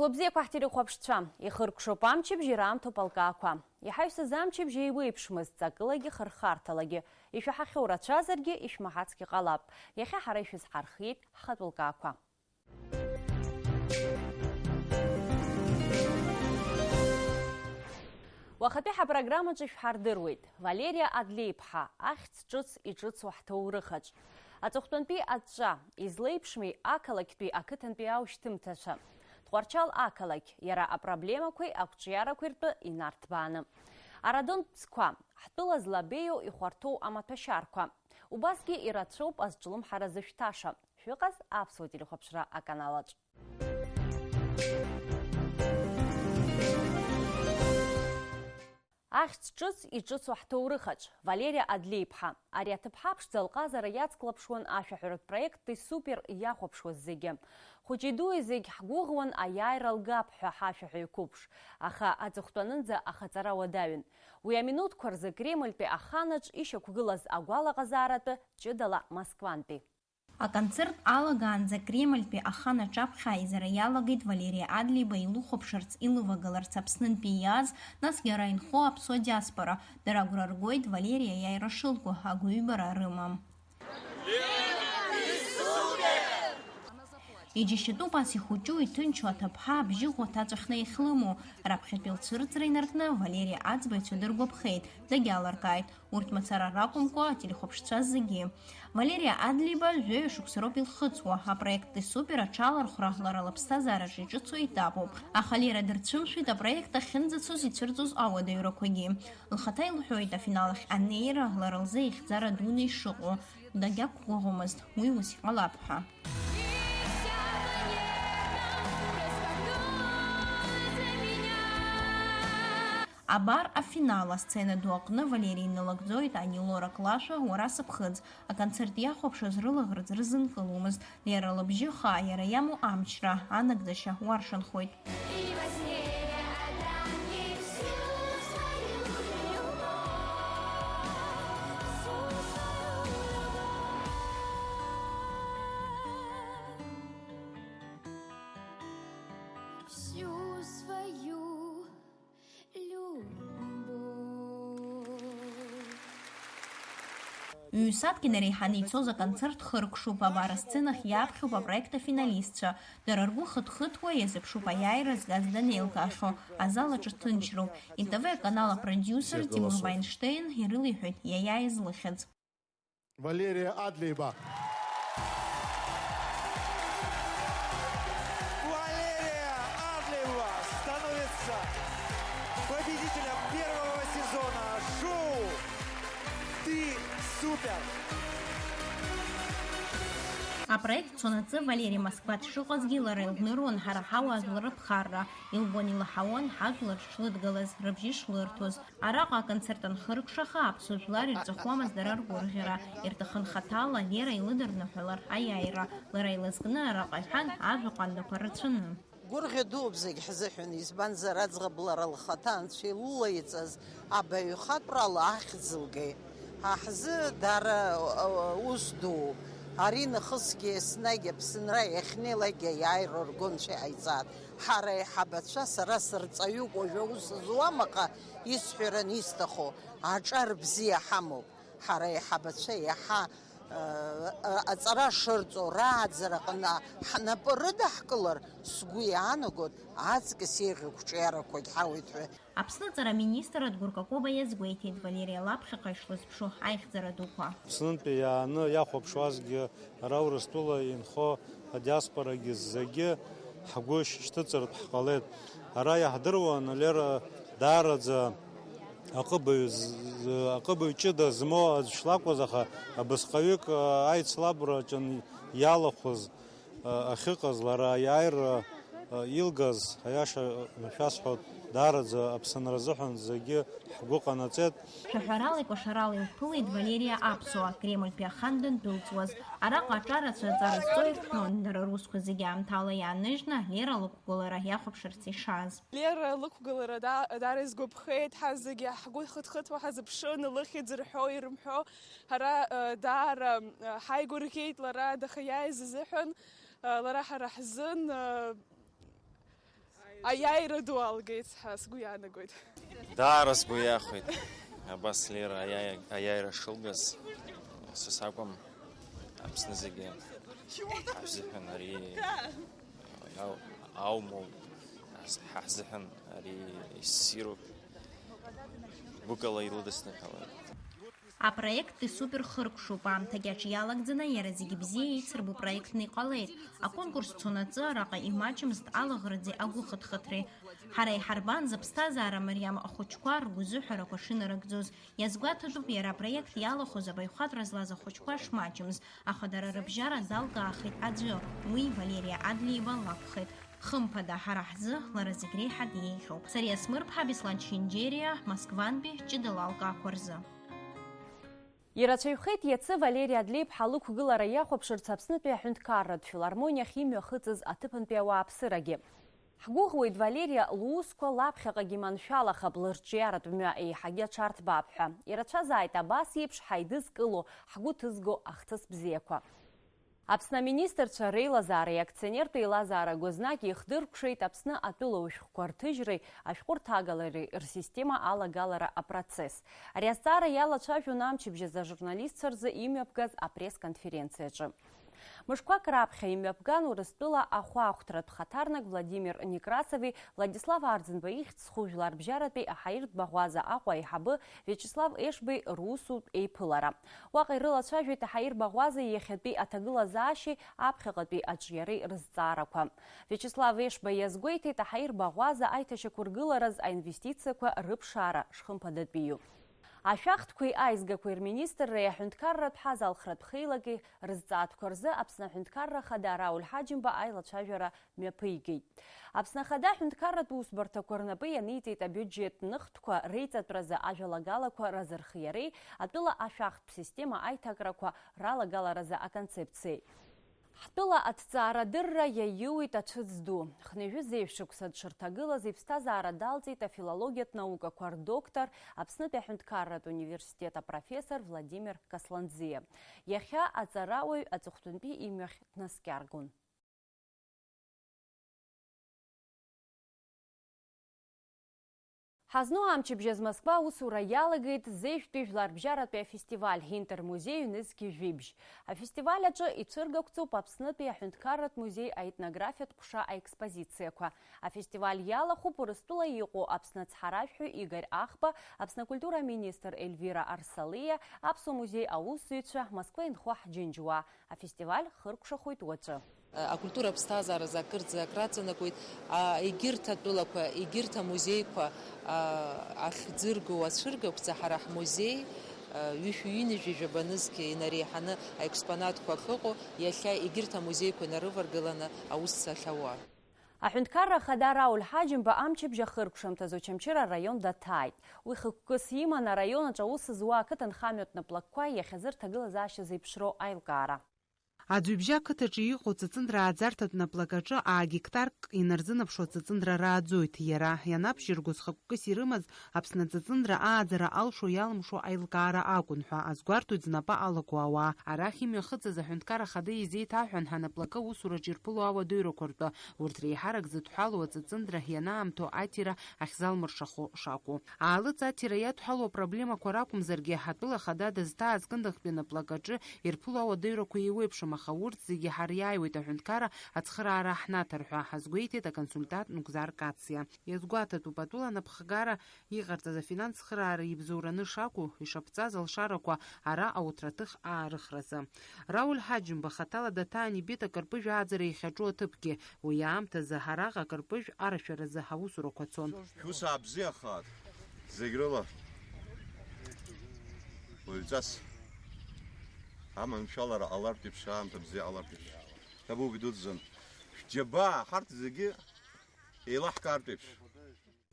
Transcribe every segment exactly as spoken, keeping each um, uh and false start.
Лыбзиақәа ҳтелехәаԥшцәа, ихыркәшоуп амчыбжь, ираамҭоуп алкаақәа. Иҳаҩсыз амчыбжь еиуеиԥшмызт, ҵакылагьы хырхарҭалагьы. Ишәаҳахьоу рацәазаргьы, ишәмаҳацгьы ҟалап. Иахьа ҳара ишәызҳархиеит ҳхатәы лкаақәа. Уахатәи ҳапрограммаҿы ишәҳардыруеит Валериа Адлеиԥҳа, ахьӡ ҿыц иҿыцу ҳҭоурыхаҿ. Аҵыхәтәантәи аҵәҵәа, излеиԥшми ақалақьтәи ақыҭантәи аушьҭымҭацәа? Тҟәарчал ақалақь, иара апроблемақәеи ақәҿиарақәеи ртәы инарҭбааны. Арадонтә ӡқәа, ҳтәыла злабеиоу ихәарҭоу амаҭәашьарқәа. Убасгьы ирацәоуп азҿлымҳара зышәҭаша. Шәыҟаз аԥсуа телехәаԥшра аканалаҿ. Ахьӡ ҿыц иҿыцу ҳҭоурыхаҿ, Валериа Адлеиԥҳа. Ари аҭыԥҳа ԥшӡа лҟазара иацклаԥшуан ашәаҳәаратә проект Ты супер иахәаԥшуаз зегьы. Хәыҷи дуи зегь ҳгәыӷуан аиааира лгап ҳәа ҳашәаҳәаҩ қәыԥш, аха аҵыхәтәанынӡа ахаҵара уадаҩын. Уи аминуҭқәа рзы Кремльтәи аханаҿ ишьақәгылаз агәалаҟазааратәы ҷыдала Москвантәи. Аконцерт алагаанӡа Кремльтәи ахан аҿаԥхьа аизара иалагеит Валери Адлеиба илыхәаԥшырц, илывагыларц Аԥснынтәи иааз, насгьы ара инхо аԥсуа диаспора. Дара агәра ргоит Валери аиааира шылго, агәыҩбара рымам. Иџьашьатәуп ас ихәыҷу, иҭынчу аҭыԥҳа абжьы ӷәӷәа ҭаҵәахны иахьлымоу. Раԥхьатәи лцәырҵра инаркны Валери Аӡба ицәадыргәаԥхеит, дагьалыркааит. Урҭ мацара ракәымкәа, ателехәаԥшцәа зегьы. Валериа Адлеиба жәаҩа шықәса роуп илхыҵуа. Апроект Ты супер аҽалархәра лара лыԥсҭазаараҿы иҿыцу етапуп. Аха лира дырцәымшәеит апроект ахьынӡацоз ицәырҵуаз ауадаҩрақәагьы. Лхаҭа илҳәоит, афинал ахь анеира лара лзы ихьӡара дуны ишыҟоу. Дагьақәгәыӷуамызт, уи ус иҟалап ҳәа. Абар афинал, асцена ду аҟны Валери инылыгӡоит ани Лора Клашәа, Уара сыԥхыӡ. Аконцерт иахәаԥшыз рылаӷырӡ рзынкыломызт. Иара лыбжьы хаа, иара иамоу амчра, анагӡашьа уаршанхоит. Всю свою любовь. Ҩ-сааҭк инареиҳаны ицоз аконцерт хыркәшоуп, абар асценахь иааԥхьоуп апроект афиналистцәа. Дара ргәы хыҭхыҭуа иазыԥшуп аиааира згаз данеилкаахьоу, азал аҿы ҭынчроуп. Н Т В аканал апродиусер Тимур Вайнштейн ирылеиҳәеит иаиааиз лыхьӡ. Валерия Адлеиба. Валерия Адлеева становится победителем первого сезона шоу «Ты супер». Апроект цонаҵы Валери Москва дшыҟазгьы лара илныруан ҳара ҳауаажәлар рыԥхарра, илбон илаҳауан ҳажәлар шлыдгылаз, рыбжьы шлырҭоз. Араҟа аконцерт анхыркәшаха, аԥсуа жәлар ирҵәахуамызт дара ргәырӷьара, ирҭахын хаҭала Лера илыдырныҳәалар аиааира, лара илызкны араҟа иҳәан ажәа ҟәандақәа рацәаны. Гәырӷьа дууп зегь ҳзыҳәан, избанзар аӡӷаб лара лхаҭа анцәа илылаиҵаз абаҩхатәрала ахьӡ лгеит. Ҳа ҳзы дара, э, ус дууп. Ари нахысгьы еснагь Аԥсынра иахьнеилакгьы аиааира ргәы анцәа иҟаиҵааит. Ҳара аиҳабацәа, сара сырҵаҩуп, уажәы аус зуам, аха исҳәараны исҭаху, аҿар бзиа ҳамоуп. Ҳара аиҳабацәа иаҳа, э, аҵара шырҵо, рааӡараҟны ҳнапы рыдаҳкылар, сгәы иаанагоит, аҵкыс еиӷьу қәҿиарақәагь ҳауеит ҳәа. Аԥсны аҵара аминистр Адгәыр Какоба иазгәеиҭеит Валери лаԥхьаҟа ишлызԥшу аихьӡара дуқәа. Аԥснынтәи иааны иахәаԥшуазгьы, ара Урыстәыла инхо адиаспорагьы зегьы ҳгәы шьҭыҵыртә ҳҟалеит. Ара иаҳдыруан, Лера даараӡа аҟыбаҩ з-, з-, аҟыбаҩ ҷыда змоу аӡә шлакәыз, аха абасҟаҩык, а, аицлабра ҷын иалахәыз, а, ахьыҟаз, лара аиааира, а, илгаз, аиаша шәасҳәоит, даараӡа Аԥсынра азыҳәан зегьы ҳгәы ҟанаҵеит. Шәаҳәарала, икәашарала илԥылеит Валериа аԥсуаа, Кремльтәи ахан дандәылҵуаз. Араҟа аҿарацәа аҵара зҵо ирҳәон, дара русқәа зегьы аамҭала иааныжьны, Лера лықәгылара иахәаԥшырц ишааз. Лера лықәгылара да-, даара изгәаԥхеит, ҳа зегьы ҳгәы хыҭхыҭуа ҳазыԥшын, лыхьӡ рҳәо, ирымҳәо, ҳара, э, даара, э, ҳаигәырӷьеит лара дахьиааиз азыҳәан, э, лара ҳара ҳзын, э, Аиааира ду алгеит ҳәа сгәы иаанагоит. Даара сгәы иахәеит. Абас Лера аиааи-, аиааира шылгаз, са сакәым, Аԥсны зегьы ҳазыҳәан ари ау-, аумоуп, ҳазыҳәан ари ссируп. Гәыкала илыдысныҳәалоит. Апроект исупер хыркәшоуп, аамҭагьы аҿы иалагӡаны иара зегьы бзиа еицырбо проектны иҟалеит. Аконкурс цонаҵы араҟа имаҷымызт алаӷырӡи агәыхыҭхыҭреи. Ҳара иҳарбан зыԥсҭазаара мариам ахәыҷқәа ргәазыҳәарақәа шынарыгӡоз. Иазгәаҭатәуп иара апроект иалахәыз абаҩхатәра злаз ахәыҷқәа шмаҷымз, аха дара рыбжьара далкаахеит аӡәы, уи Валериа Адлеиба лакәхеит. Хымԥада, ҳара ҳзы лара зегь реиҳа диеиӷьуп. Сариа Смырԥҳа, Беслан Ченџьериа, Москвантәи ҷыдала алкаақәа рзы. Ирацәаҩхеит иацы Валери Адлеиԥҳа лықәгылара иахәаԥшырц Аԥснытәи аҳәынҭқарратә филармониахь имҩахыҵыз аҭыԥантәи ауааԥсырагьы. Ҳгәыӷуеит, Валери лусқәа лаԥхьаҟагьы маншәалахап, лырҿиаратә мҩа еиҳагьы аҽарҭбаап ҳәа. Ирацәазааит абас еиԥш ҳаидызкыло, ҳгәы ҭызго ахҭыс бзиақәа. Аԥсны аминистрцәа реилазаареи акционертә еилазаара гәазнагьы ихдыркәшеит Аԥсны атәылаушәҟәқәа рҭыжьреи ашәҟәырҭагалареи рсистема алагалара апроцесс. Ари азҵаара иалацәажәон амчыбжьаз ажурналистцәа рзы имҩаԥгаз апресс-конференциаҿы. Мышқәак раԥхьа имҩаԥган Урыстәыла ахәаахәҭратә хаҭарнак Владимир Некрасови Владислав Арӡынба ихьӡ зху жәларбжьаратәи аҳаиртә баӷәаза Аҟәа аиҳабы Виачеслав Ешбеи русутә еиԥылара. Уаҟа ирылацәажәеит аҳаирбаӷәаза иахьатәи аҭагылазаашьеи аԥхьаҟатәи аҿиареи рызҵаарақәа. Виачеслав Ешба иазгәеиҭеит, аҳаирбаӷәаза аиҭашьақәыргылараз аинвестициақәа рыԥшаара шхымԥадатәиу. Ашәахтәқәеи аизгақәеи рминистрреи аҳәынҭқарратә ҳазалхратә хеилаки рызҵаатәқәа рзы Аԥсны аҳәынҭқарра ахада Рауль Ҳаџьымба аилацәажәара мҩаԥигеит. Аԥсны Ахада аҳәынҭқарратә усбарҭақәа рнапы ианиҵеит абиуџьет ныхтәқәа реиҵатәразы ажәалагалақәа разырхиареи атәыла ашәахтә система аиҭакрақәа ралагаларазы аконцепциеи. Ҳтәыла аҭҵаарадырра иаиуит ацәыӡ ду. Хынҩажәи зеижә шықәса дшырҭагылаз иԥсҭазаара далҵит афилологиатә наукақәа рдоктор, Аԥснытәи аҳәынҭқарратә университет апрофессор Владимир Касланӡиа. Иахьа аҵарауаҩ аҵыхәтәантәи имҩахь днаскьаргон. Ҳазну амчыбжьаз Москва аусура иалагеит зеижәтәи жәларбжьаратәи афестиваль Интермузеи ҩнызқьи жәибжь. Афестиваль аҿы ицәыргақәҵоуп Аԥснытәи аҳәынҭқарратә музеи аетнографиатә ҟәша аекспозициақәа. Афестиваль иалахәуп Урыстәыла иҟоу Аԥсны ацҳаражәҳәаҩ Игорь Ахба, Аԥсны акультура аминистр Эльвира Арсалиа, Аԥсуа музеи аусзуҩцәа, Москва инхо ҳџьынџьуаа. Афестиваль хыркәшахоит уаҵәы. Акультура аԥсҭазааразы акырӡа акраҵанакуеит, а, егьырҭ атәылақәа, егьырҭ амузеиқәа, а, ахьӡыргоу ацәыргақәҵа ҳара ҳмузеи, а, ҩышәи ҩынҩажәи жәаба нызқьи инареиҳаны аекспонатқәа ахьыҟоу, иахьа егьырҭ амузеиқәа инарываргыланы аус ахьауа. Аҳәынҭқарра ахада Рауль Ҳаџьымба амчыбжь ахыркәшамҭаз Очамчыра араион даҭааит. Уи хықәкыс иман араион аҿы аус зуа ақыҭанхамҩатә наплакқәа иахьазы рҭагылазаашьа зеиԥшроу аилкаара. Аӡҩыбжьа ақыҭаҿы иҟоу ҵыҵындра ааӡарҭатә наплак аҿы аа гектарк инарзынаԥшуа ҵыҵындра рааӡоит. Иара ианабжьырго зхықәкыс ирымаз Аԥсны аҵыҵындра ааӡара алшо-иалымшо аилкаара акәын ҳәа азгәарҭоит знапы алаку ауаа. Арахь имҩахыҵыз аҳәынҭқар ахада изеиҭаҳәан, ҳанаплакы аусураҿ ирԥыло ауадаҩрақәа ртәы, урҭ реиҳарак зыдҳәалоу аҵыҵындра ианаамҭоу аҭира ахьзалмыршахо шакәу. Аалыҵ аҭира иадҳәалоу апроблемақәа ракәымзаргьы, ҳатәыла ахада дызҭааз Кындыӷтәи анаплак аҿы ирԥыло ауадаҩрақәа еиуеиԥшым, аха урҭ зегьы ҳариааиуеит аҳәынҭқарра ацхыраара ҳнаҭар ҳәа, азгәеиҭеит аконсультант Нугзар Кациа. Иазгәаҭатәуп, атәыла анапхгара иҟарҵаз афинанс цхыраара ибзоураны шакәу, ишаԥҵаз алшарақәа ара ауҭраҭых аарыхразы. Рауль Ҳаџьымба хаҭала даҭаан ибеит акырпыжә ааӡара иахьаҿу аҭыԥгьы. Уи аамҭазы араҟа акырпыжә арашәаразы аусурақәа цон. Шәус аабзиахааит, зегь рыла. Уаҩҵас аманшәалара ҟалартә еиԥш, аамҭа бзиа ҟалартә еиԥш. Ҭабуп идуӡӡан. Шәџьабаа, ҳарҭ зегьы еилаҳкаартә еиԥш.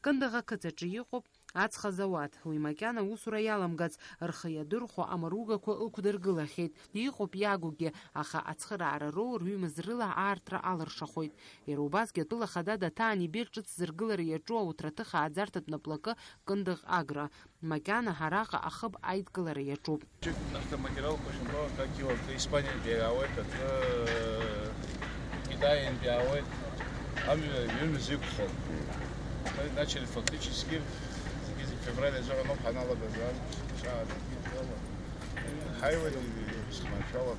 Кындыӷ ақыҭаҿы иҟоуп ацха зауад. Уи макьана усура иаламгац, рхы иадырхәо амаругақәа ықәдыргылахьеит. Иҟоуп иагугьы, аха ацхыраара роур, ҩымз рыла аартра алыршахоит. Иара убасгьы атәыла хада даҭаан ибеит ҿыц зыргылара иаҿу ауҭраҭых ааӡарҭатә наплакы Кындыӷ Агро. Макьана араҟа ахыб аидкылара иаҿуп. Автоматериалқәа шәымбо, акы Испаниантәи иаауеит, акы Китаиантәи иаауеит. Амҩа ҩымз иқәхон. Начали фактически, зегьы-зегь февраль азыҳәан ауп ҳаналагаз, ан-, ша-, ҳаиуеит, ус маншәала.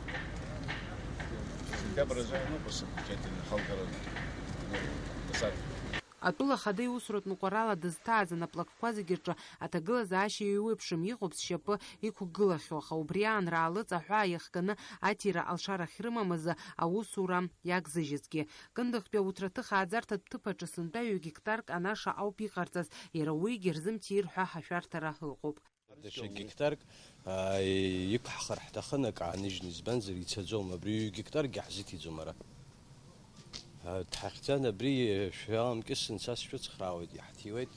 Сентиабр азыҳәан ауп асы окончательно ҳалгара. Дасар. Атәыла ахада иусуратә ныҟәарала дызҭааз анаплакқәа зегьы рҿы аҭагылазаашьа еиуеиԥшым, иҟоуп зшьапы иқәгылахьоу, аха убри аан раалыҵ аҳәаа иахганы аҭира алшара ахьрымам азы аусура иагзыжьызгьы. Кындыхтәи ауҭраҭых ааӡарҭатә ҭыԥ аҿы сынтәа ҩ-гектарк анаша ауп иҟарҵаз, иара уигьы рзымҭир ҳәа ҳашәарҭара ыҟоуп. Даҽа гектарк, аа, иқәҳхыр ҳҭахын, акы ааныжьны, избанзар, ицаӡом, абри ҩ-гектаркгьы ҳзыҭиӡом ара. Дҳахьӡан, абри шәаламкьысын, са сшәыцхраауеит, иаҳҭиуеит,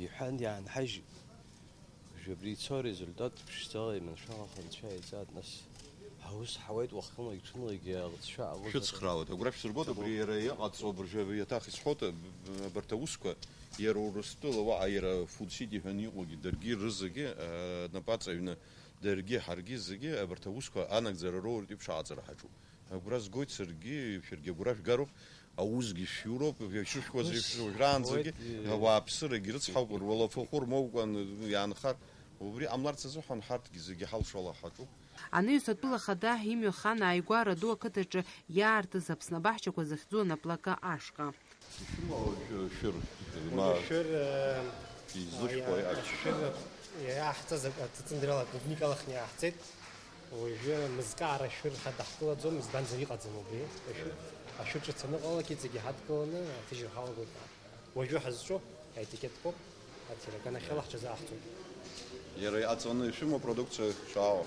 иҳәан, иаанҳажьит. Уажәы абри ицо арезультат ԥшӡала иманшәалаха анцәа иаҵаат, нас аус ҳауеит уахынлагь ҽынлагьы алҵшәа аҟәыҵ. Шәыцхраауеит, агәра шәсыргоит, абри иара иҟаҵоу абыржәы иаҭах исҳәоит, аб-, аб-, абарҭ аусқәа иара Урыстәыла уаҟа иара Food City ҳәа иҟоугьы даргьы рызегьы, а, напаҵаҩны даргьы ҳаргьы зегьы абарҭ аусқәа анагӡара роуртә еиԥш аҟаҵара ҳаҿуп. Агәра згоит саргьы, шәаргьы агәра шәгароуп, аусгьы шәиуроуп, шәышәуаз Ус, еиԥш уажәраанӡагьы уеит, ауааԥсырагьы рыцҳауп, руалафахәы рмоукәан иаанхар, убри ҟамларц азыҳәан ҳарҭгьы зегьы ҳалшала ҳаҿуп. Анаҩс атәыла ахада имҩа хан ааигәа Радоу ақыҭаҿы иаартыз Аԥсны абаҳчақәа захьӡу анаплака ашҟа. Ишәымоу шәыр, ма Уажәы шәыр, э, излышәкуа иа-, иҟаз. Шәыр иаҳҵаз аҭаҭындрала клубника алахны иааҳҵеит. Уажәы мызкаара шәыр ҳадаҳкылаӡом, избанзар иҟаӡам убри. Ашәыр, ашәыр ҿыц аныҟалак иҵегьы ҳадкыланы аҭыжьра ҳалагоит. Уажәы ҳазҿу аетикеткоуп, аҭираган ахьала ҳҽазааҳҵоит. Иара иҟаҵаны ишәымоу апродукциа шаауа?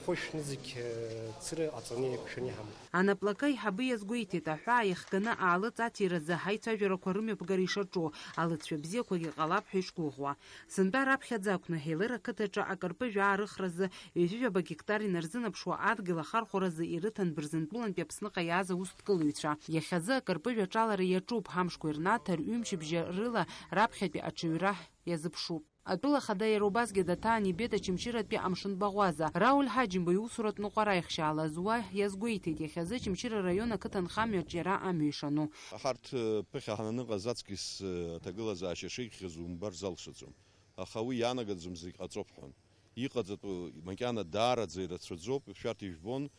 Хәышә нызқь, э, цыры ҟаҵаны еиқәшәаны иҳамоуп. Анаплака аиҳабы иазгәеиҭеит, аҳәаа иахганы аалыҵ аҭиразы аицәажәарақәа рымҩаԥгара ишаҿу, алыҵшәа бзиақәагьы ҟалап ҳәа ишгәыӷуа. Сынтәа раԥхьаӡа Аҟәны Ҳелыр ақыҭаҿы акырпыжә аарыхразы ҩажәи жәаба гектар инарзынаԥшуа адгьыл ахархәаразы ирыҭан Бырзентәылантәи Аԥсныҟа иааз аусҭкылаҩцәа. Иахьазы акырпыжә аҿалара иаҿуп, ҳамшқәа ирнаҭар, ҩымчыбжьа рыла раԥхьатәи аҽаҩра иазыԥшуп. Атәыла ахада иара убасгьы даҭаан ибеит Очамчыратәи амшынтә баӷәаза. Рауль Ҳаџьымба иусуратә ныҟәара аихшьаала зуа иазгәеиҭеит, иахьазы Очамчыра араион ақыҭанхамҩаҿ иара амҩа ишану. Ҳарҭ, э, ԥыхьа ҳананыҟаз аҵкьыс, э, аҭагылазаашьа шеиӷьхаз умбар залшаӡом. Аха уи иаанагаӡом зегь ҟаҵоуп ҳәа. Иҟаҵатәу макьана даараӡа ирацәаӡоуп, шәарҭ ижәбон,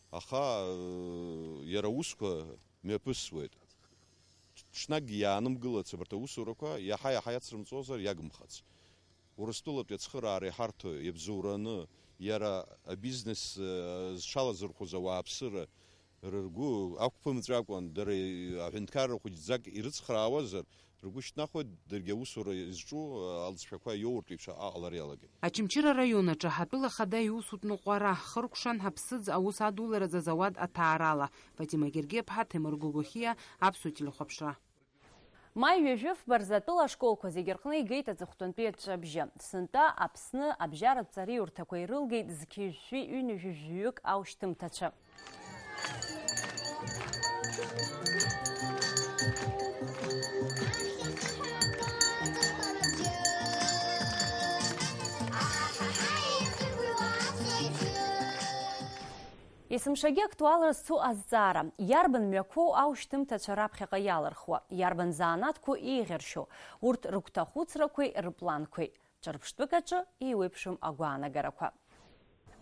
аха, э, иара аусқәа мҩаԥысуеит. Ҽнакгьы иаанымгылац абарҭ аусурақәа, иаҳа-иаҳа иацрымҵозар иагымхац. Урыстәылатәи ацхыраара иҳарҭо, иабзоураны, иара абизнес, э, зҽалазырхәыз ауааԥсыра рыргәы ақәԥымҵәакәан, дара аҳәынҭқарра хәыҷӡак ирыцхраауазар, ргәы шьҭнахуеит, даргьы аусура зҿу, э, алҵшәақәа иоуртә еиԥш аҟалара иалагеит. Очамчыра араион аҿы ҳатәыла ахада иусутә ныҟәара хыркәшан аԥсыӡ аус адуларазы азауад аҭаарала. Фатима Гергиаԥҳа, Ҭемыр Гогохиа, Аԥсуа телехәаԥшра. Маи ҩажәи фба рзы атәыла ашколқәа зегьы рҟны игеит аҵыхәтәантәи аҵәҵәабжьы. Сынтәа Аԥсны абжьаратә ҵариурҭақәа ирылгеит зқьи жәшәи ҩынҩажәи жәаҩык аушьҭымҭацәа. Есымшагьы актуалра зцу азҵаара, иарбан мҩақәоу аушьҭымҭацәа раԥхьаҟа иалырхуа, иарбан занааҭқәоу еиӷьаршьо, урҭ рыгәҭахәыцрақәеи рыпланқәеи. Ҿырԥштәык аҿы еиуеиԥшым агәаанагарақәа.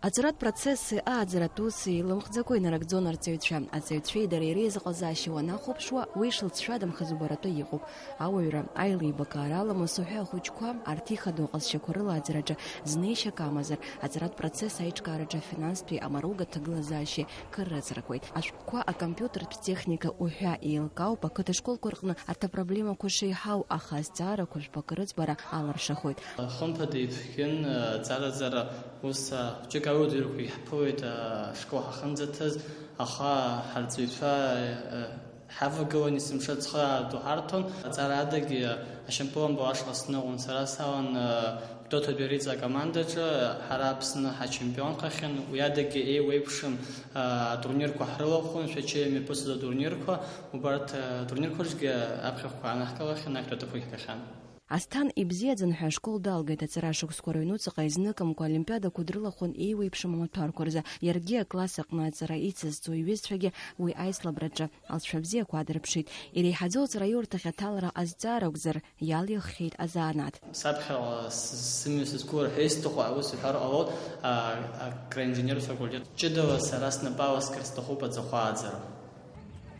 Аҵаратә процесси ааӡаратә уси еилымхӡакәа инарыгӡон арҵаҩцәа. Аҵаҩцәеи дареи реизыҟазаашьа уанахәаԥшуа, уи шылҵшәадамхаз убаратәы иҟоуп. Ауаҩра, аилибакаара, аламыс уҳәа ахәыҷқәа, арҭ ихадоу аҟазшьақәа рылааӡараҿы знеишьак амазар, аҵаратә процесс аиҿкаараҿы афинанстәи амаруга ҭагылазаашьеи кыр рыҵаркуеит. Ашәҟәқәа, акомпиутертә техника уҳәа еилкаауп ақыҭа школқәа рҟны арҭ апроблемақәа шеиҳау, аха азҵаарақәа жәпакы рыӡбара алыршахоит. Хымԥада ицәгьан, аҵараҵара ус, хәҷык аудиорқәа иаҳԥылеит, ашкол ҳахьынӡаҭаз, аха ҳарҵаҩцәа, ҳавагылан есымша ацхыраара ду ҳарҭон. Аҵара адагьы ашьапылампыл ашҟа сныҟәон. Сара салан, Гәдоуҭатәи ариҵа акомандаҿы ҳара Аԥсны ҳачемпионхахьан. Уи адагьы еиуеиԥшым, а, атурнирқәа ҳрылахәын, Шәачеи мҩаԥысыз атурнирқәа. Убарҭ, а, атурнирқәа рҿгьы аԥхьахәқәа аанаҳкылахьан, ахьтә аҭыԥқәагь ҳгахьан. Асҭан ибзиаӡан ҳәа ашкол далгеит. Аҵара шықәсқәа рыҩнуҵаҟа изныкымкәа олимпиадақәа дрылахәын еиуеиԥшым амаҭәарқәа рзы. Иаргьы акласс аҟны аҵара ицызҵо иҩызцәагьы уи аицлабраҿы алҵшәа бзиақәа аадырԥшит. Иреиҳаӡоу аҵараиурҭахь аҭалара ҟазҵар акәзар, иалиххьеит азанааҭ. Саԥхьаҟа с-, сымҩа сызқәу рҳәеит, исҭаху аус иҳәар ҟалоит, а, акроинженертә факультет. Ҷыдала сара снапы аласкыр сҭахуп аҵыхәааӡара.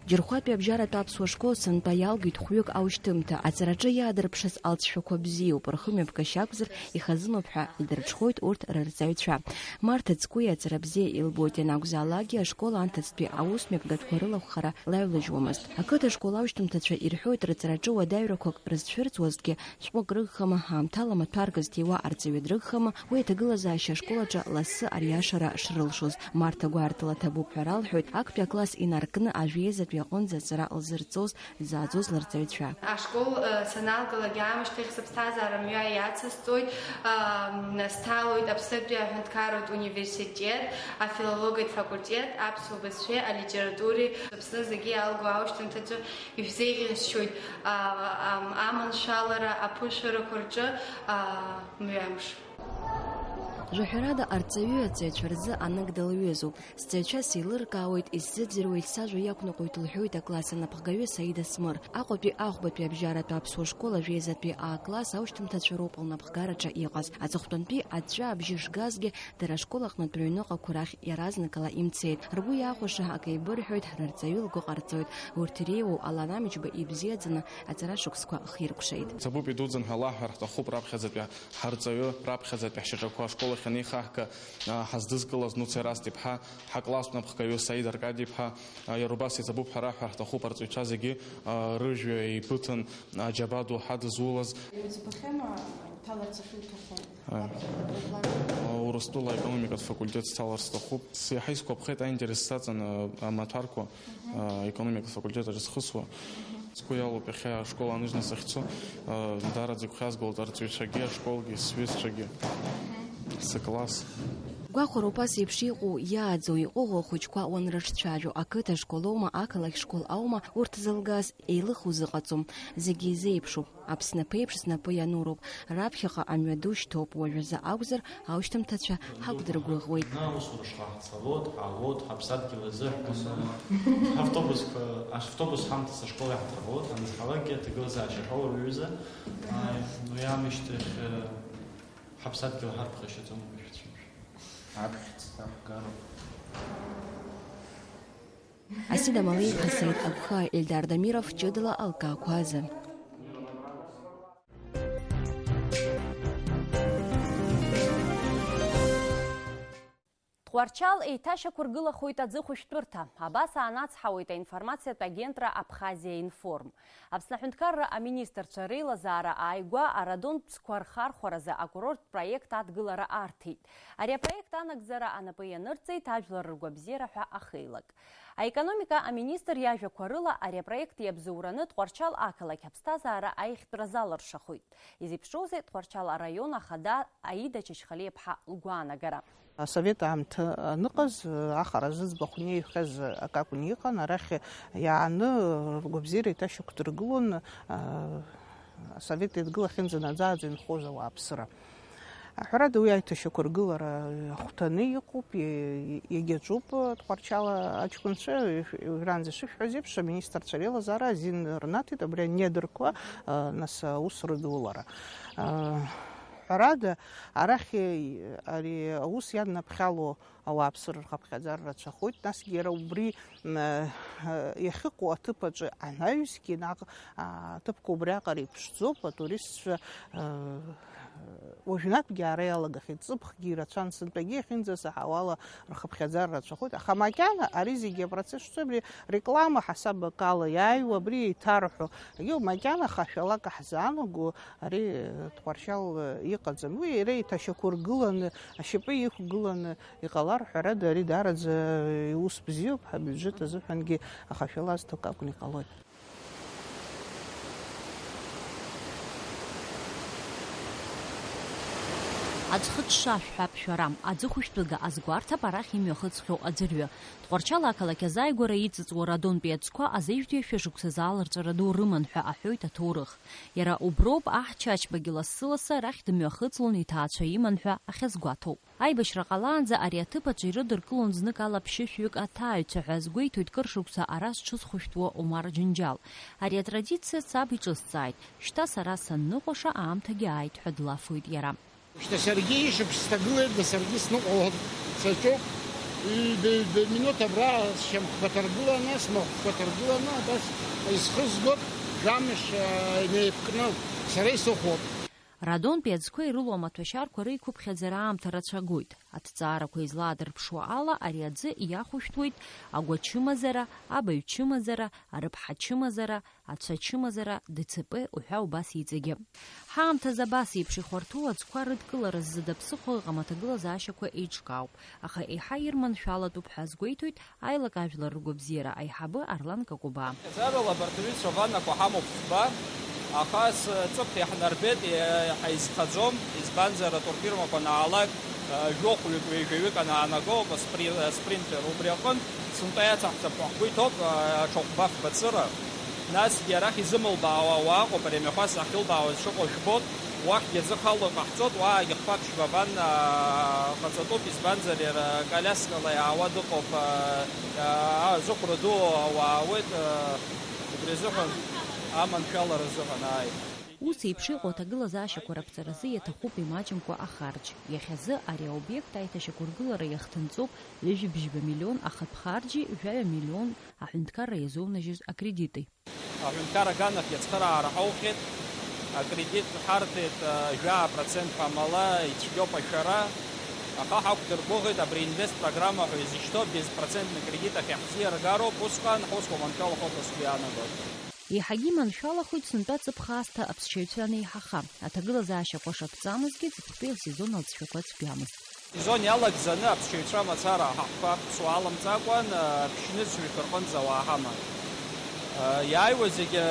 Џьырхәатәи абжьаратә аԥсуа школ сынтәа иалгеит хәҩык аушьҭымҭа. Аҵараҿы иаадырԥшыз алҵшәақәа бзиоуп, рхымҩаԥгашьа акәзар, ихазыноуп ҳәа идырҽхәоит урҭ рырҵаҩцәа. Марҭа Цкуиа аҵара бзиа илбоит, ианакәзаалакгьы ашкол анҭыҵтәи аусмҩаԥгатәқәа рылахәхара лаҩлыжьуамызт. Ақыҭа школ аушьҭымҭацәа ирҳәоит, рыҵараҿы уадаҩрақәак рызцәырҵуазҭгьы, шәҟәык рыгхама, ҳаамҭала маҭәарк зҭиуа арҵаҩы дрыгхама, уи аҭагылазаашьа ашкол аҿы лассы ариашара шрылшоз. Марҭа гәаартыла ҭабуп ҳәа ралҳәоит актәи акласс инаркны ажәеизатәи аҟынӡа аҵара лзырҵоз, дзааӡоз лырҵаҩцәа. Ашкол, э, саналгалак аамышьҭахь сыԥсҭазаара мҩа иацысҵоит, ам, сҭалоит Аԥснытәи аҳәынҭқарратә университет, афилологиатә факультет, аԥсуа бызшәеи алитературеи. Аԥсны зегьы иалго аушьҭымҭаҿы ишәзеиӷьасшьоит, а, ам, аманшәалара аԥышәарақәа рҿы, а, мҩамш. Жәаҳәарада, арҵаҩы аҵаҩцәа рзы анык дылҩызоуп. Сҵаҩцәа сеилыркаауеит, исзыӡырҩуеит, сажәа иақәныҟәоит, лҳәоит акласс анапхгаҩы Саида Смыр. Аҟәатәи ахәбатәи абжьаратәи аԥсуа школ ажәеизатәи А класс аушьҭымҭацәа роуп лнапхгараҿы иҟаз. Аҵыхәтәантәи аҵәҵәа абжьы шгазгьы, дара ашкол аҟнытә рыҩныҟақәа рахь иаразнакала имцеит. Ргәы иахәаша акы еибырҳәоит, рырҵаҩы лгәы ҟарҵоит. Урҭ иреиуоу Алан Амҷба ибзиаӡаны аҵара шықәсқәа хиркәшеит. Ҭабуп, идуӡӡан ҳәа лаҳәар ҳҭахуп раԥхьаӡатәи ҳарҵаҩы, раԥхьаӡатәи ҳшьаҿақәа ашкол ахь анеихаҳга, а, ҳаздызкылаз Нуца Ерасҭ-иԥҳа, ҳакласстә напхгаҩы Саид Аркади-иԥҳа, а, иара убас иҭабуп ҳәа раҳәар ҳҭахуп арҵаҩцәа зегьы, а, рыжәҩа еибыҭан, а, џьабаа доуҳа дызулаз. Иуӡбахьеи, ма уҭаларц ишуҭаху? Аи. Раԥхьаҟа апроблема? Урыстәыла аекономикатә факультет сҭаларц сҭахуп. С-, иаҳа исгәаԥхеит аинтерес саҵан, а, амаҭәарқәа, а, економикатә факультет аҿы схысуа. Сгәы иалоуп иахьа ашкол ааныжьны сахьцо, а, даараӡа игәхьазгалоит арҵаҩцәагьы, ашколгьы, сҩызцәагьы, сыкласс. Гәахәароуп ас еиԥш иҟоу, иааӡоу, иҟәыӷоу ахәыҷқәа уанрыҿцәажәо, ақыҭа школ аума, ақалақь школ аума, урҭ зылгаз еилых узыҟаҵом, зегьы изеиԥшуп. Аԥсны аԥеиԥш знапы иануроуп, раԥхьаҟа амҩаду шьҭоуп, уажәазы акәзар, аушьҭымҭацәа ҳақәдыргәыӷуеит. Аусура шҟа ҳцалоит, ҳаауеит, ҳаԥсадгьыл азы ҳкасома. Ҳавтобусқәа, автобус ҳамҭас ашкол иаҳҭахоит, ҳанызхалакгьы аҭагылазаашьа ҳаур ҩыза. Ааи, уи аамышьҭахь, э, ҳаԥсадгьыл ҳарԥхашьаӡом, бышәцәымшәа. Аԥхьӡ ҭаҳгароуп. Асида Малеи-иԥа Саид Агәхаа, Ельдар Дамиров, ҷыдала алкаақәа азы. Тҟәарчал еиҭашьақәыргылахоит аӡы хәышәтәырҭа. Абас аанацҳауеит аинформациатә агентра Абхазиа Информ. Аԥсны аҳәынҭқарра аминистрцәа реилазаара ааигәа арадонтә ӡқәа рхархәаразы акурорттә проект адгылара арҭеит. Ари апроект анагӡара анапы ианырҵеит ажәлар ргәабзиара ҳәа ахеилак. Аекономика аминистр иажәақәа рыла, ари апроект иабзоураны Тҟәарчал ақалақь аԥсҭазаара аиӷьтәра залыршахоит. Изеиԥшроузеи Тҟәарчал араион ахада Аида Чачхалиаԥҳа лгәаанагара? Асовет аамҭа аныҟаз, ахара зыӡбахә неиҳәаз акакәын иҟан, арахь иааны ргәабзиара еиҭашьақәдыргылон, а, Асовет Еидгыла ахьынӡанаӡааӡо инхоз ауааԥсыра. Ҳәарада, уи аиҭашьақәыргылара ахәҭаны иҟоуп, иагьаҿуп Тҟәарчал аҷкәынцәа, уажәраанӡа ишышәҳәаз еиԥш, аминистрцәа реилазаара азин рнаҭеит абри анедырқәа, а, нас аус рыдулара. А, ҳәарада, арахь ари аус иаднаԥхьало ауааԥсыра рхыԥхьаӡара рацәахоит, насгьы иара убри, м, иахьыҟоу аҭыԥ аҿы анаҩсгьы наҟ, а, аҭыԥқәа убриаҟара иԥшӡоуп, атуристцәа, а, уажәнатәгьы аара иалагахьеит, ҵыԥхгьы ирацәан, сынтәагьы иахьынӡасаҳауала рхыԥхьаӡара рацәахоит, аха макьана ари зегьы апроцесс шцо, абри реклама ҳасаб акала иааиуа, абри еиҭарҳәо, егьи макьана хашәалак ҳзаанаго, ари Тҟәарчал иҟаӡам. Уи иара иҭашьақәыргыланы, ашьапы иқәгыланы иҟалар, ҳәарада, ари даараӡа иус бзиоуп, ҳабиуџьет азыҳәангьы ахашәала азҭо акакәны иҟалоит. Аӡхыҽҽа шәҳәап шәара, аӡыхәышәтәыга азгәарҭап арахь имҩахыҵхьоу аӡәырҩы. Тҟәарчал ақалақь азааигәара иҵыҵуа радонтәи аӡқәа азеижәтәи ашәа шықәсазы аларҵәара ду рыман ҳәа аҳәоит аҭоурых. Иара уброуп аҳ Чачбагьы лассы-лассы арахь дымҩахыҵлон иҭаацәа иман ҳәа ахьазгәаҭоу. Аибашьра ҟалаанӡа ари аҭыԥ аҿы ирыдыркылон знык ала ԥшьышәҩык аҭааҩцәа ҳәа азгәеиҭоит кыр шықәса ара зҽызхәышәтәуа Омар Џьынџьал. Ари атрадициа саб иҿысҵааит, шьҭа сара санныҟәаша аамҭагьы ааит ҳәа длафуеит иара. Шьҭа саргьы ишықәс сҭагылеит, да саргьы сныҟәалон, саҿуп. Ҩба, ҩба минуҭ абра сшьамхқәа ҭаргыланы, смахәқәа ҭаргыланы, абас исхызгоит, жәамш, а, инеиқәкны сара исыхәоит. Радонтәи аӡқәа ирылоу амаҭәашьарқәа реиқәыԥхьаӡара аамҭа рацәагоит. Аҭҵаарақәа излаадырԥшуа ала, ари аӡы иахәышәтәуеит агәачымазара, абаҩ чымазара, арыԥҳа чымазара, ацәа чымазара, Д Ц П уҳәа убас иҵегьы. Ҳаамҭазы абас еиԥш ихәарҭоу аӡқәа рыдкылара ззы даԥсыхәа ыҟам, аҭагылазаашьақәа еиҿкаауп, аха еиҳа ирманшәалатәуп ҳәа азгәеиҭоит аилак ажәлар ргәабзиара аиҳабы Арлан Какәыбаа. Ҳәынҭқаррала абарҭ аҩызцәа ваннақәа ҳамоуп фба, аха ас ҵыԥх иаҳнарбеит, е-, ҳаизхаӡом, избанзар атурфирмақәа анаалак, э, жәохәҩык, ҩажәаҩык анаанаго ауп аспри-, аспринтер. Убри аҟынтә сынтәа иацаҳҵап ҳәа ҳгәы иҭоуп, э, аҽа хәба фба цыра. Насгьы арахь изымылбаауа ауаа ыҟоуп, ари амҩахәасҭа ахьылбаауаз шыҟоу жәбоит, уахьгьы аӡы халоу ҟаҳҵоит, уаагьы хԥа ԥшьба ванна ҟаҵатәуп, избанзар иара коляскала иаауа дыҟоуп, аа, зыхәра ду ауаауеит, аа, убри азыҳәан аманшәалара азыҳәан, ааи. Ус еиԥш иҟоу аҭагылазаашьақәа раԥҵаразы иаҭахуп имаҷымкәа ахарџь. Иахьазы ари аобиект аиҭашьақәыргылара иахҭынҵоуп ҩажәи бжьба миллион ахатә харџьи жәаҩа миллион аҳәынҭқарра иазоунажьыз акредити. Аҳәынҭқар аганахь иацхыраара ҳаухьеит, акредит ҳарҭеит, жәаа процент амала ицәгьоуп ашәара, аха ҳақәдыргәыӷит абри инвест программа ҳәа изышьҭоу безпроцентный кредит ахь иаҳзиаргароуп, усҟан ҳусқәа маншәалахоит ҳәа сгәы иаанагоит. Еиҳагьы иманшәалахоит сынтәа ҵыԥх аасҭа аԥсшьаҩцәа анеиҳаха. Аҭагылазаашьақәа шаԥҵамызгьы, ҵыԥхтәи асезон алҵшәақәа цәгьамызт. Сезон иалагӡаны аԥсшьаҩцәа мацара ҳахқәа ԥсуа аламҵакәан, ԥшьнызқьҩык рҟынӡа ауаа ҳаман. Иааиуа зегьы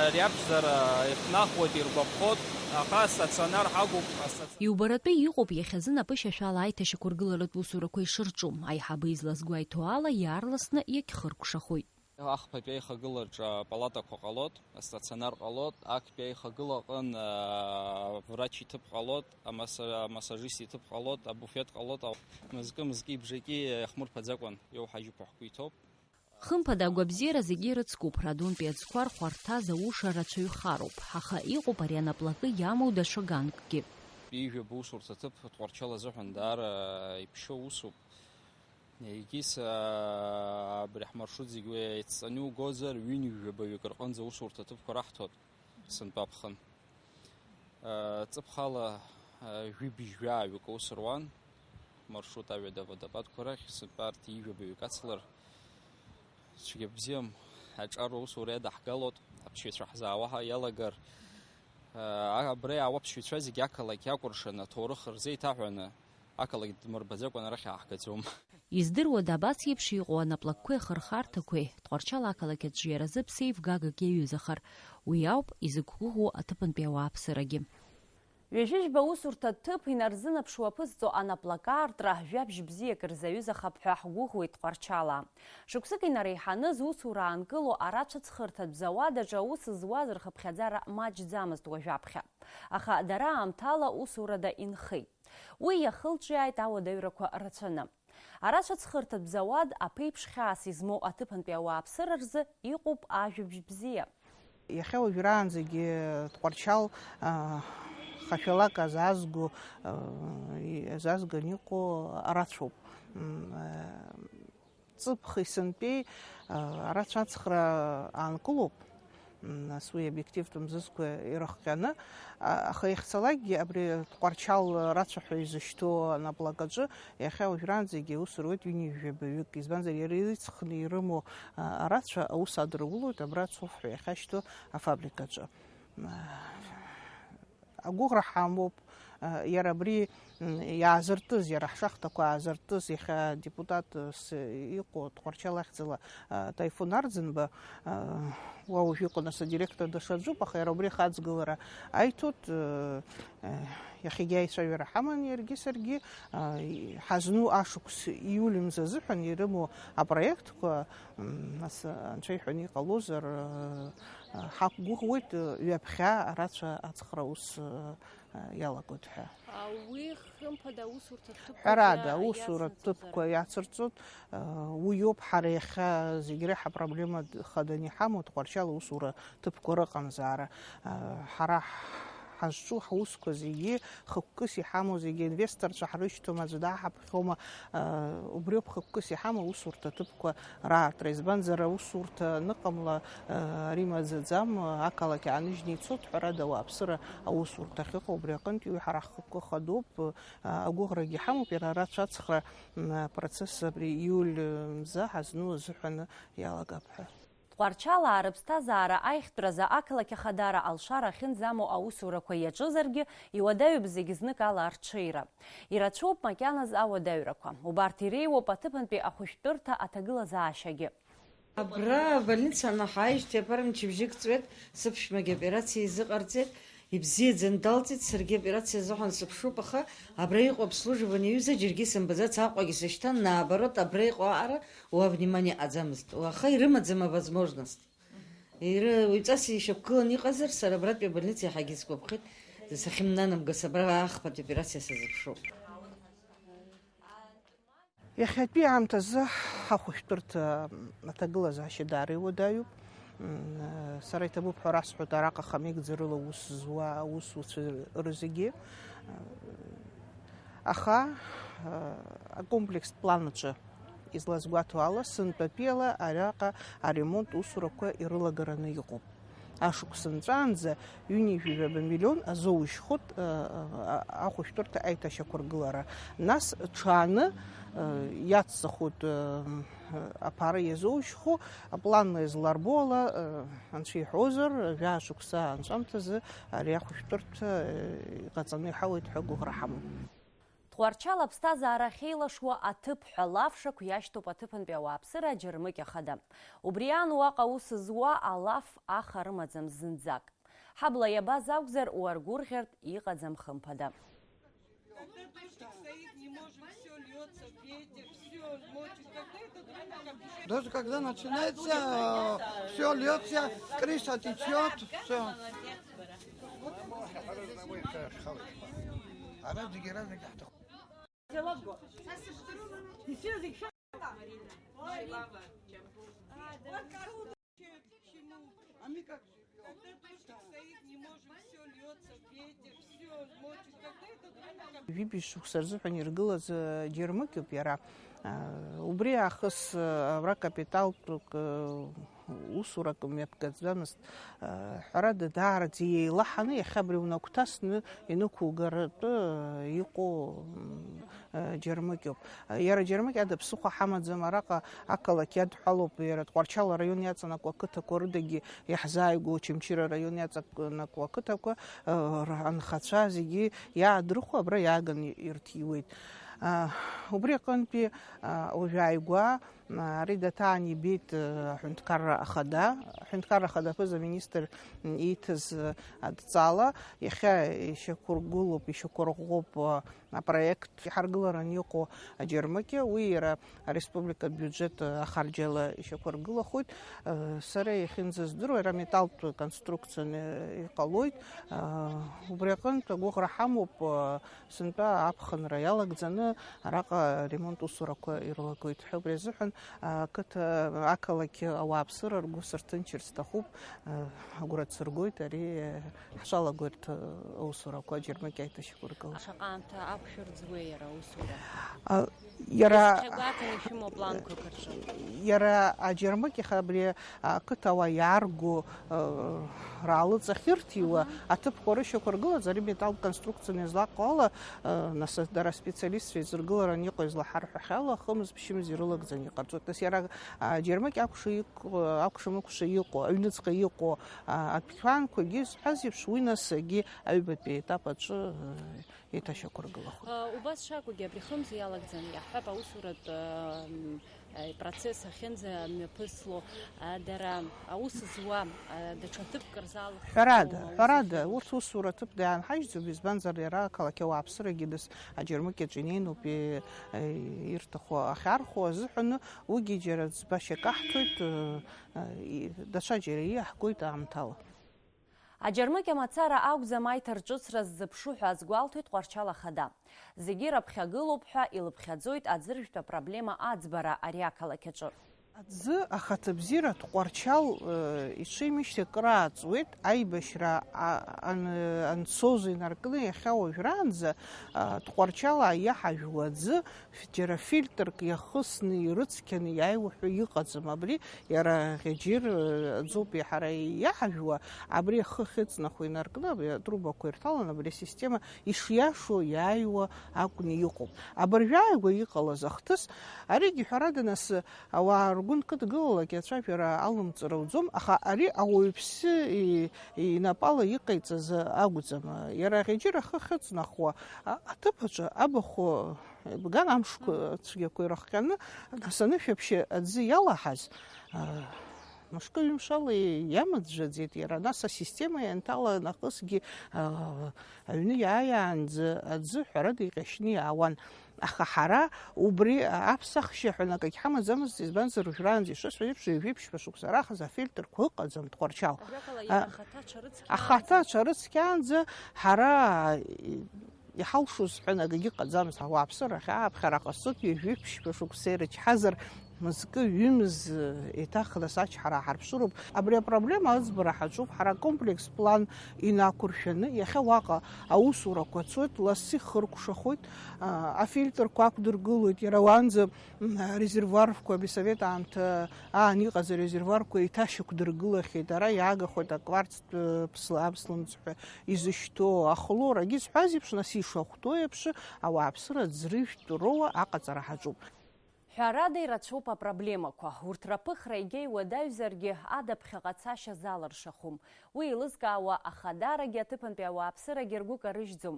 ари аԥшӡара ихнахуеит, иргәаԥхоит, аха астационар ҳагуп, астационар. Иубаратәы иҟоуп иахьазы напышьашәала аиҭашьақәыргыларатә усурақәа ишырҿу. Аиҳабы излазгәеиҭо ала, иаарласны иагьхыркәшахоит. Ахԥатәи аихагылараҿы апалатақәа ҟалоит, астационар ҟалоит, актәи аихагыла аҟын, аа, врач иҭыԥ ҟалоит, амаса-, амассажист иҭыԥ ҟалоит, абуфет ҟалоит, ау-, мызкы-мызкы ибжаки иахмырԥаӡакәан иоуҳажьуп ҳәа ҳгәы иҭоуп. Хымԥада, агәабзиара зегьы ирыцкуп, радонтәи аӡқәа рхәарҭа зауша рацәаҩхароуп, аха иҟоуп ари анаплакы иамоу даҽа ганкгьы. Ҩажәаба усурҭа ҭыԥ Тҟәарчал азыҳәан даара иԥшьоу усуп. Егьыс, аа, абри ҳмаршрут зегь уи еицҵаны иугозар, ҩынҩажәабаҩык рҟынӡа аусурҭа аҭыԥқәа раҳҭоит сынтәа аԥхын. Ҵыԥхала, ыы, жәибжь жәааҩык аус руан, маршрут аҩада аводопадқәа рахь, сынтәа арҭ ҩажәабаҩык ацлар цәгьа бзиам, аҿар аусура иадаҳгалоит, аԥсшьаҩцәа ҳзаауа ҳа-, иалагар, ыы, абра иаауа аԥсшьаҩцәа зегьы ақалақь иакәыршаны аҭоурых рзеиҭаҳәаны, ақалақь дмырбаӡакәан арахь ааҳгаӡом. Издыруада абас еиԥш иҟоу анаплакқәеи ахырхарҭақәеи Тҟәарчал ақалақь аҿы иаразы ԥсеивгагак иаҩызахар? Уи ауп изықәгәыӷуа аҭыԥантәи ауааԥсырагьы. Ҩажәижәба усурҭа ҭыԥ инарзынаԥшуа аԥызҵо анаплакы аартра жәабжь бзиак рзаҩызахап ҳәа ҳгәыӷуеит Тҟәарчалаа. Шықәсык инареиҳаны зусура аанкыло арацәа ацхырҭатә зауад аҿы аус зуаз рхыԥхьаӡара маҷӡамызт уажәаԥхьа. Аха дара аамҭала усурада инхеит. Уи иахылҿиааит ауадаҩрақәа рацәаны. Арацәа ацхырҭатә зауад аԥеиԥш хьаас измоу аҭыԥантәи ауааԥсыра рзы иҟоуп ажәабжь бзиа. Иахьа уажәраанӡагьы Тҟәарчал, а, хашәалак азаазго, а, и-, азаазган иҟоу арацәоуп. М, а, ҵыԥх исынтәеи, а, арацәа ацхра аанкылоуп. М, нас уи обиективтә мзызқәа ирыхҟьаны, а, аха иахьцалакгьы абри Тҟәарчал рацәа ҳәа изышьҭоу анаплакаҿы иахьа уажәраанӡагьы аус руеит ҩынҩажәи жәабаҩык, избанзар, иара ирыцхны ирымоу, а, арацәа аус адырулоит абра ацоф ҳәа иахьашьҭоу афабрикаҿы. Агәыӷра ҳамоуп, Иара абри иаазыртыз, иара ҳшахтақәа аазыртыз, иахьа депутатс иҟоу Тҟәарчал ахьӡала Таифун Арӡынба, уа уажә иҟоу нас адиректор даҽаӡәуп, аха иара убри ахаҵгылара аиҭоит. Иахьагьы аицәажәара ҳаман иаргьы саргьы, ҳазну ашықәс ииуль мза азыҳәан ирымоу апроектқәа, нас анцәа иҳәаны иҟалозар, ҳақәгәыӷуеит, ҩаԥхьа арацәа ацхра ус иалагоит ҳәа. Уи, хымԥада, аусурҭа ҭыԥқәа Ҳәарада, иа-, аусура иацнаҵозар? Ҭыԥқәа иацырҵоит. Уи иоуп ҳара иахьа зегь реиҳа апроблема д-, хаданы иҳамоу, Тҟәарчал аусура ҭыԥқәа рыҟамзаара. Ҳара ҳ-, ҳазҿу ҳусқәа зегьы, хықәкыс иҳамоу зегьы, инвесторцәа ҳрышьҭоума, аӡәы дааҳаԥхьома, убриоуп хықәкыс иҳамоу аусурҭа ҭыԥқәа раартра, избанзар, аусурҭа аныҟамла, ари маӡаӡам, ақалақь ааныжьны ицоит, ҳәарада, ауааԥсыра аусурҭа ахьыҟоу, убри аҟынтәи уи ҳара ҳхықәкы хадоуп, агәыӷрагьы ҳамоуп, иара арацәа ацхра, м, апроцесс абри ииуль мза ҳазну азыҳәан иалагап ҳәа. Тҟәарчалаа рыԥсҭазаара аихтәразы ақалақь ахадара алшара ахьынӡамоу аусурақәа иаҿызаргьы, иуадаҩуп зегь зныкала арҽеира. Ирацәоуп макьаназ ауадаҩрақәа. Убарҭ иреиуоуп аҭыԥантәи ахәышәтәырҭа аҭагылазаашьагьы. Абра абольница ҳааижьҭеи аԥара мчыбжьык ҵуеит, сыԥшәмагьы аоперациа изыҟарҵеит, ибзиаӡаны далҵит, саргьы аоперациа азыҳәан сыԥшуп, аха абра иҟоу обслуживание аҩыза џьаргьы исымбаӡац, Аҟәагьы сышьҭан, наоборот, абра иҟоу аҟара уа внимание иҟаӡамызт. Уаха ирымаӡам авозможность. Ира-, уаҩҵас ишьақәгыланы иҟазар, сара абратәи абольница иаҳагьы сгәаԥхеит, сахьымнанамгаз абра ахԥатәи аоперациа сазыԥшуп. Иахьатәи аамҭазы ҳахәышәтәырҭа аҭагылазаашьа даара иуадаҩуп. М, сара иҭабуп ҳәа расҳәоит араҟа хамеигӡарыла аус зуа аусуцәа рызегьы. Аха, акомплекстә план аҿы излазгәаҭо ала, сынтәатәиала араҟа аремонт усурақәа ирылагараны иҟоуп. Ашықәс нҵәаанӡа ҩынҩажәижәаба миллион азоужьхоит, э, э, ахәышәтәырҭа аиҭашьақәыргылара. Нас ҽааны, э, иацҵахоит, э, аԥара иазоужьхо, апланла изларбо ала, э, анцәа иҳәозар, жәаа шықәса анҵәамҭазы ари ахәышәтәырҭа, э, иҟаҵаны иҳауеит ҳәа гәыӷра ҳамоуп. Тҟәарчал аԥсҭазаара ахьеилашуа аҭыԥ ҳәа лафшақә иашьҭоуп аҭыԥантәи ауааԥсыра аџьармыкьа хада. Убри аан уаҟа аус зуа алаф аха рымаӡам зынӡак. Ҳабла иабаз акәзар, уаргәырӷьартә иҟаӡам хымԥада. Даже когда начинается, все льется, крыша течет, все. Ҩажәи шықәса рзыҳәан иргылаз, э, џьармыкьуп иара. Э, убри аахыс, э, абра капиталтәык, э, усурак мҩаԥгаӡамызт. Э, ҳәарада, даараӡа еилаҳаны, иахьа абри унагәҭасны инықәугаратәы, э, иҟоу, м, э, џьармыкьоуп. Иара џьармыкьада ԥсыхәа ҳамаӡам, араҟа ақалақь иадҳәалоуп, иара Тҟәарчал араион иаҵанакуа ақыҭақәа рыдагьы иаҳзааигәоу, Очамчыра араион иаҵанакуа ақыҭақәа, э, р-, анхацәа зегьы иаадрыхуа абра иааганы ирҭиуеит. Э, убри аҟынтәи, э, уажәааигәа, э, ари даҭаан ибеит, э, аҳәынҭқарра ахада, аҳәынҭқарра ахада аԥыза-министр, м, ииҭаз, э, адҵала, иахьа ишьақәыргылоуп, ишьақәырӷәӷәоуп, э, апроект иҳаргыларан иҟоу аџьармыкьа, уи иара ареспубликатә биуџьет ахарџьала ишьақәыргылахоит. Сара иахьынӡаздыруа, иара металлтә конструкцианы иҟалоит. Убри аҟынтә агәыӷра ҳамоуп, сынтәа аԥхынра иалагӡаны араҟа аремонт усурақәа ирлагоит ҳәа. Убри азыҳәан ақыҭа, ақалақь ауааԥсыра ргәы сырҭынчыр сҭахуп, агәра дсыргоит ари ҳшалагоит аусурақәа аџьармыкьа аиҭашьақәыргыла. Шаҟа аамҭа ақәшәырӡуеи иара аусура? А, иара, Изхьагәаҭаны ишәымоу апланқәак рҿы? Иара аџьармыкьа абри ақыҭауаа иаарго, а, раалыҵ ахьырҭиуа, аҭыԥқәа рышьақәыргылаӡ, ари металлтә конструкцианы излаҟоу ала, а, нас дара аспециалистцәа еизыргыларан иҟоу излаҳарҳәахьала, хымз-ԥшьымз ирылагӡаны иҟарҵоит. Нас иара аџьармыкьа акәша иҟ-, акәша-мыкәша иҟоу, аҩныҵҟа иҟоу, а, адәқьанқәагьы зҳәаз еиԥш, уи нас егьи аҩбатәи аетап аҿы, э, еиҭашьақәыргылахоит. Убас шакәугьы, абри хымз иалагӡаны иаҳҳәап, аусуратә, м, э, процесс ахьынӡамҩаԥысло, а, дара аус зуа, а, даҽа ҭыԥк рзалхтәума, Ҳәарада, аус ҳәарада, ахьынӡа? Урҭ усура ҭыԥ даанҳажьӡом, избанзар, иара ақалақь ауааԥсырагьы дас аџьармыкьаҿ инеинуп, и-, э, ирҭаху ахьархәо азыҳәан, уигьы џьара ӡбашьак аҳҭоит, э, э, и-, даҽаџьара иаҳгоит аамҭала. Аџьармыкьа мацара акәӡам аиҭарҿыцра ззыԥшу ҳәа азгәалҭоит Тҟәарчал ахада. Зегьы раԥхьагылоуп ҳәа илыԥхьаӡоит аӡыржәтә апроблема аӡбара ари ақалақь аҿы. Аӡы ахаҭабзиара Тҟәарчал, э, иҽеимышьҭ акры ааҵуеит, аибашьра, а, ан-, анцоз инаркны иахьа уажәраанӡа, а, Тҟәарчал иаҳажәуа аӡы ф-, џьара фильтрк иахысны, ирыцқьаны иааиуа ҳәа иҟаӡам. Абри иара Ӷьаџьыр, э, аӡоуп иаҳара иаҳажәуа, абри ахы ахьыҵнахуа инаркны, абри атрубақәа ирҭаланы, абри асистема ишиашоу иааиуа акәны иҟоуп. Абыржәы ааигәа иҟалаз ахҭыс, аригьы ҳәарада, нас, ауаа ргәы нкыдгылалак иацәажәара алымҵыр ауӡом, аха ари ауаҩԥсы и-, инапала иҟаиҵаз акәӡам. Иара Ӷьаџьыр ахы ахьыҵнахуа, а-, аҭыԥ аҿы абахә еибган, амшқәа цәгьақәа ирыхҟьаны, нас анышә аԥшьа аӡы иалаҳаз, а, мышкы-ҩымшала иамыӡәӡәаӡеит иара. Нас асистема ианҭала, нахысгьы, а, аҩны иааиаанӡа аӡы ҳәарада иҟьашьны иаауан. Аха ҳара убри аԥсахшьа ҳәа акагь ҳамаӡамызт, избанзар, уажәраанӡа ишысҳәо еиԥш, ҩажәи ԥшьба шықәса раахыс афильтрқәа ыҟаӡам Тҟәарчал. Ажәакала, А, иара ахаҭа аҽарыцқьаанӡа ахаҭа аҽарыцқьаанӡа ҳара иҳалшоз ҳәа акагьы ыҟаӡамызт. Ауааԥсыра ахьааԥхьара ҟасҵоит, ҩажәи ԥшьба шықәса ирычҳазар, мызкы, ҩымз, еиҭах нас ачҳара ҳарԥшыроуп. Абри апроблема аӡбара ҳаҿуп ҳара, акомплекс план инақәыршәаны. Иахьа уаҟа аусурақәа цоит, лассы ихыркәшахоит, а, афильтрқәа ақәдыргылоит, иара уаанӡа, м, арезервуарқәа, абри асовет аамҭа аан иҟаз арезервуарқәа еиҭашьақәдыргылахьеит, ара иаагахоит акварцтә, э, ԥсла-, аԥслымӡ ҳәа изышьҭоу ахлор, агьы зҳәаз еиԥш, нас ишахәҭоу еиԥш, ауааԥсыра ӡрыжәтә роуа аҟаҵара ҳаҿуп. Ҳәарада, ирацәоуп апроблемақәа. Урҭ раԥыхра егьа иуадаҩзаргьы, ада ԥхьаҟа цашьа залыршахом. Уи еилызкаауа ахадарагьы аҭыԥантәи ауааԥсырагьы ргәы карыжьӡом.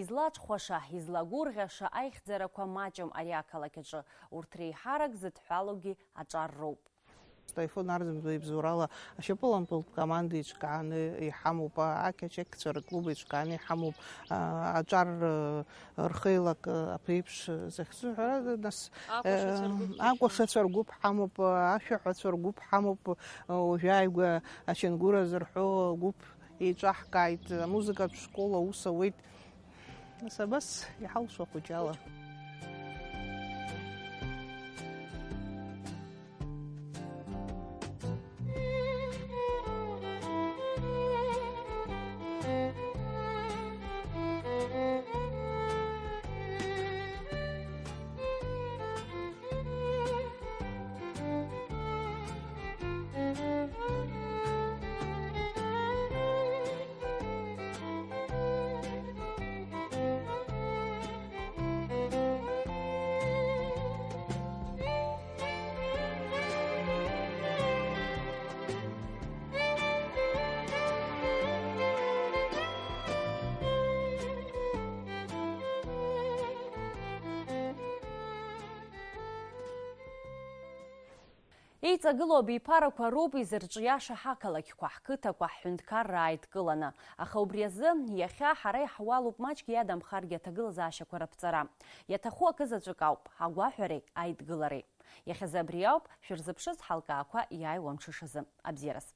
Излаҽхәаша, излагәырӷьаша аихьӡарақәа маҷым ари ақалақь аҿы. Урҭ реиҳарак зыдҳәалоугьы аҿар роуп. Таифун Арӡынба ибзоурала ашьапылампылтә команда еиҿкааны иҳамоуп, ақьачақьцәа рклуб еиҿкааны иҳамоуп, а, аҿар, э, рхеилак, э, аԥеиԥш, э, захьӡу, ҳәарада, нас, Акәашацәа э, ргәыԥ акәашацәа ргәыԥ ҳамоуп, э, ашәаҳәацәа ргәыԥ ҳамоуп, э, уажәааигәа ачангәыр азырҳәо гәыԥ еиҿаҳкааит, амузыкатә школ аус ауеит. Нас абас иҳалшо ахәыҷала. Еиҵагылоу абиԥарақәа роуп изырҿиаша ҳақалақьқәа, ҳқыҭақәа, ҳҳәынҭқарра ааидкыланы. Аха убри азы, иахьа ҳара иаҳуалуп маҷк иадамхаргьы аҭагылазаашьақәа раԥҵара. Иаҭаху акы заҵәык ауп, агәаҳәареи аидгылареи. Иахьазы абри ауп, шәырзыԥшыз ҳалкаақәа иааиуа амҽышазы. Абзиараз.